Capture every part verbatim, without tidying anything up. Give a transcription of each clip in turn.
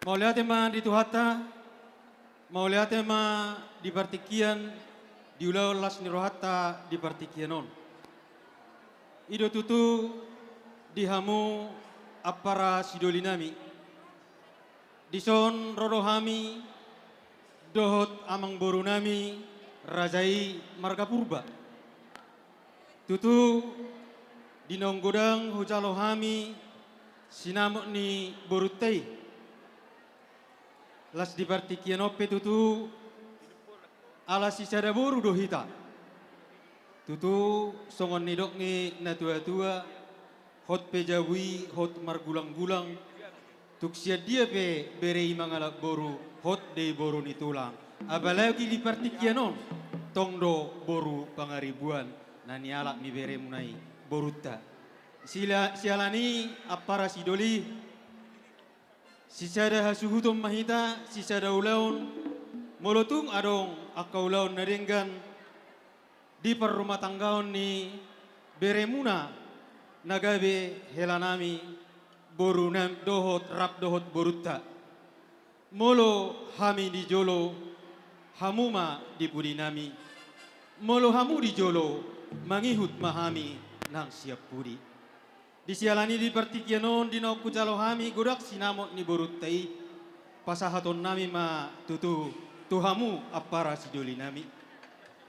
Mauliate ma di Tuhanta, mauliate ma di partingkian, di ulaon las ni rohanta di partingkian on. I do tutu di hamu ampara sidolinami. Dison ro do hami dohot amangborunami raja i marga Purba. Tutu di naung godang hujalo hami sinamot ni borunta i. Las di partingkian on pe tutu ala sisada boru do hita. Tutu songon nidok ni natuatua, hot pe jabu i hot margulanggulang, tung sian dia pe bere i mangalap boru, hot do i boru ni tulang. Apalagi di partingkian on, tong do boru Pangaribuan na nialap ni beremuna i borunta. Sila-, siala ni i ampara sidoli, sisada hasuhuton ma hita, sisada ulaon, molo tung adong angka ulaon na denggan di parrumatanggaon ni beremuna na gabe helanami, borunam dohot rap dohot borunta. Molo hami di jolo, hamu ma di pudinami. Molo hamu di jolo, mangihut ma hami nang sian pudi. Di siala ni i di partingkian on di naung hujalo hami godang sinamot ni borunta i, pasahatonnami ma tutu tu hamu ampara sidolinami.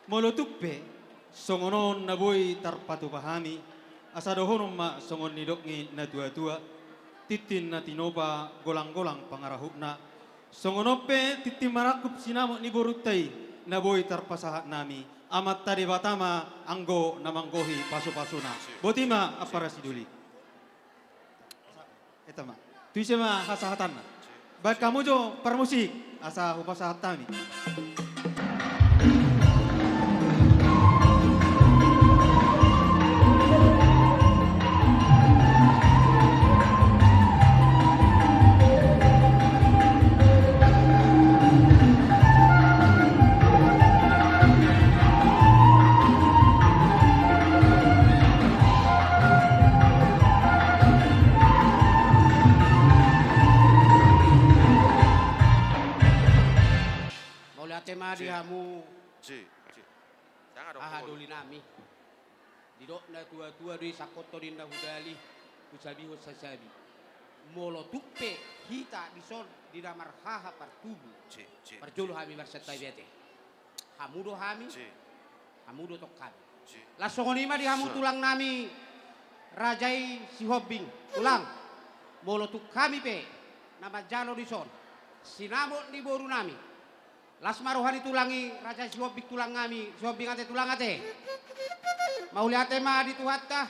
Molo tung pe songon on na boi tarpatupa hami, asa dohonon ma songon nidok ni natuatua, tintin na tinopa golanggolang pangarahutna. Songon on pe tintin marangkup sinamot ni borunta i na boi tarpasahat nami, Amanta Debata ma anggo na manggohi pasupasuna. Boti ma ampara sidoli. Eta ma. Tu ise ma hasahatanna? Baen hamu jo parmusik asa hupasahat hami. Mauliate ma di hamu. Aha doli nami. Didok natuatua do i, sangkot do ninna hudali, husabihon sasabi. Molo tung pe hita dison di na marhaha partubu, parjolo hami marsantabi ate. Hamu do hami, hamu do tong hami. Laos songon i ma di hamu tulang nami, raja i Sihombing, tulang. Molo tung hami pe na manjalo dison sinamot ni boru nami, las ma roha ni tulang i, raja Sihombing tulang nami, Sihombing ate tulang ate. Mauliate ma di Tuhanta,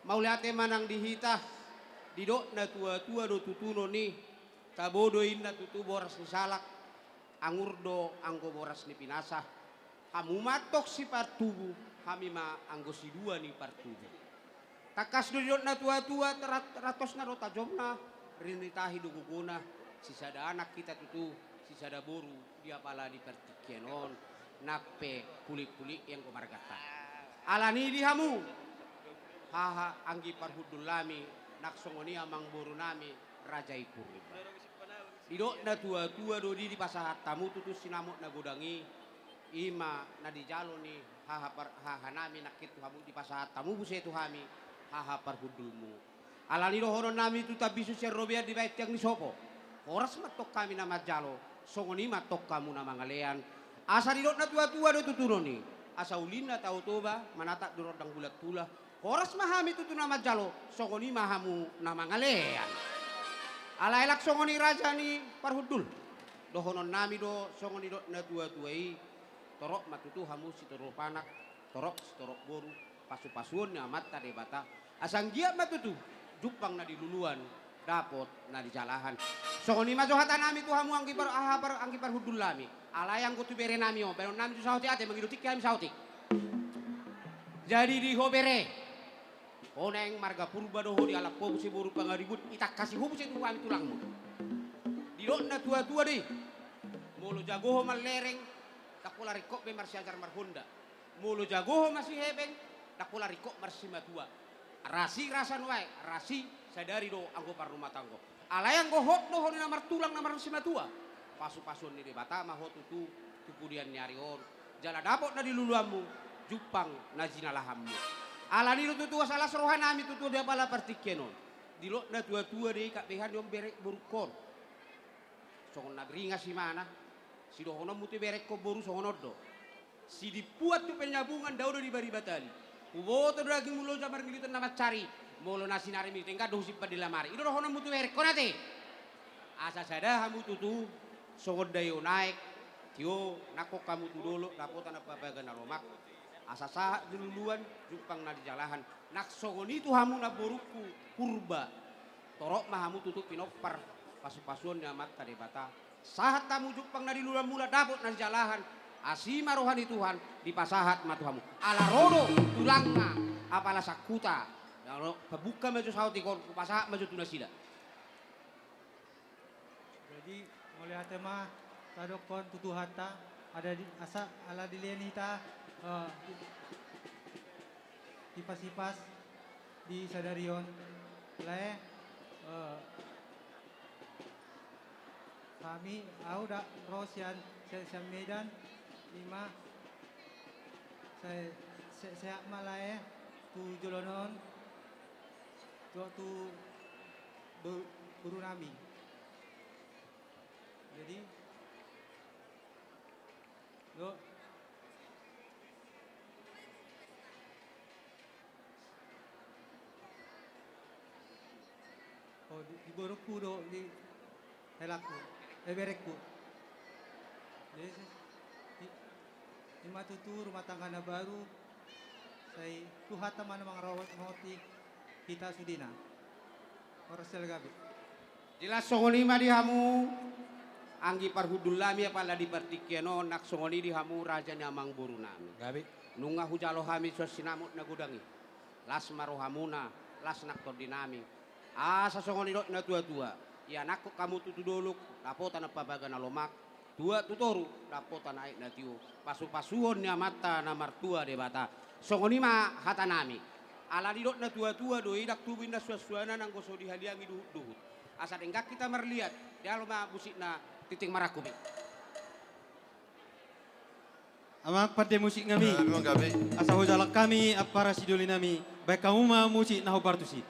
mauliate ma nang di hita, didok natuatua do tutu noni, tabo do inna tutu boras ni salak, angur do anggo boras ni pinasa, hamu ma antong sipartubu, hami ma anggo sidua ni partubu. Tangkas do didok natuatua, rat-, ratosna do tajomna, rinitahi do gogona, sisada anak hita tutu, sisada boru, di apala di partingkian on, nang pe pulitpulit i anggo marganta. Alani i di hamu, haha anggi parhundul nami, nang songon i amangboru nami, raja i Purba. Didok natuatua do di, dipasahat hamu tutu sinamot na godang i, i ma na dijalo ni haha par-, haha nami nangkin tu hamu, dipasahat hamu muse tu hami, haha parhundulmu. Alani dohonon nami tu Tambisu sian Robean dibaen tiang ni sopo. Horas ma antong hami na manjalo, songon i ma antong hamu na mangalean. Asa didok natuatua do tutu noni, asa uli na tao Toba, manatap do rondang bulan tula. Horas ma hami tutu na manjalo, songon i ma hamu na mangalean. Alai laos songon i raja ni parhundul, dohonon nami do songon nidok natuatua i, torop ma tutu hamu sitorop anak, torop sitorop boru, pasupasuon ni Amanta Debata, asa anggiat ma tutu jumpang na di luluan, dapot na di jalahan. Songon i ma jo hata nami tu hamu anggi par-, aha par-, anggi parhundul nami. Alai anggo tu bere nami on, baenon nami jo saotik ate, mangido tingki hami saotik. Jadi di ho bere, ho naeng marga Purba do ho, dialap ho muse boru Pangaribuan, itangkasi ho muse tu hami tulangmu. Didok natuatua do i, molo jago ho marlereng, ndang pola ringkot be marsiajar marhonda. Molo jago ho masihepeng, ndang pola ringkot marsimatua. Rasi rasa nuaeng, rasi sadari do anggo parrumatanggaon. Alai anggo hot do ho na martulang na marsimatua, pasupasuon ni Debata ma ho tutu tu pudian ni ari on, jala dapot na niluluanmu, jumpang na jinalahanmu. Alani do tutu asa las rohanami tutu di apala partingkian on. Didok natuatua do i, angka beha ni on berek borungkon. Songon na beringas imana, sidohononmu tu berekkon boru songon on do. Sidimpuan tu penyambungan, dao do di bariba tali. Huboto do dagingmu loja marngiluton na mansari, molo na sinari mitenggan do husimpan di lamari. I do dohononmu tu berekkon ate. Asa sada hamu tutu songon daio na aek, tio, nangkok hamu tu dolok dapotan ampapaga na lomak. Asa sahat niluluan, jumpang na jinalahan. Nang songon i tu hamu namborungku Purba. Torop ma hamu tutu pinompar pasupasuon ni Amanta Debata. Sahat hamu jumpang na niluluan, mula dapot na jinalahan. Asi ma roha ni Tuhan, dipasahat ma tu hamu. Ala ro do tulangna apala sangkuta. Lalu pabungka ma jo saotik on, hupasahat ma jo tu nasida. Jadi, mauliate ma tadokkon tu Tuhanta, ala di, asa, ala dilehon hita, eh, hipas-hipas di sadari on. Lae, eh, hami, au da ro sian, sian, sian Medan, ima, se-, se-, sehat ma lae, tu joloan on, tu, tu bo-, boru nami. Jadi, do. Oh, di, di borungku do, di helakku, eh, berekku. Jadi, si, di, ima tutu rumah tangga na baru, sai Tuhanta ma na mangaramoti hita sudena. Horas jala gabe. Jelas songon i ma di hamu, anggi parhundul nami apala di partingkian on, nang songon i di hamu raja ni amangboru nami. Gabe. Nunga hujalo hami suan sinamot na godang i. Las ma rohamuna, las nang tondi nami. Asa songon nidok natuatua, ia nangkok hamu tutu dolok, dapotan ampapaga na lomak, tua tu toru, dapotan aek na tio, pasupasuon ni Amanta na martua Debata. Songon i ma hata nami. Ala nidok natuatua do i, ndang tubu inna suansuanan anggo so dihaliangi duhutduhut. Asa denggan hita marliat, dialo ma musikna, tinting marangkup i. Amang pande musik nami. Gabe, amang, gabe. Asa hujalang hami ampara sidoli nami. Baen hamu ma musik na hombar tusi.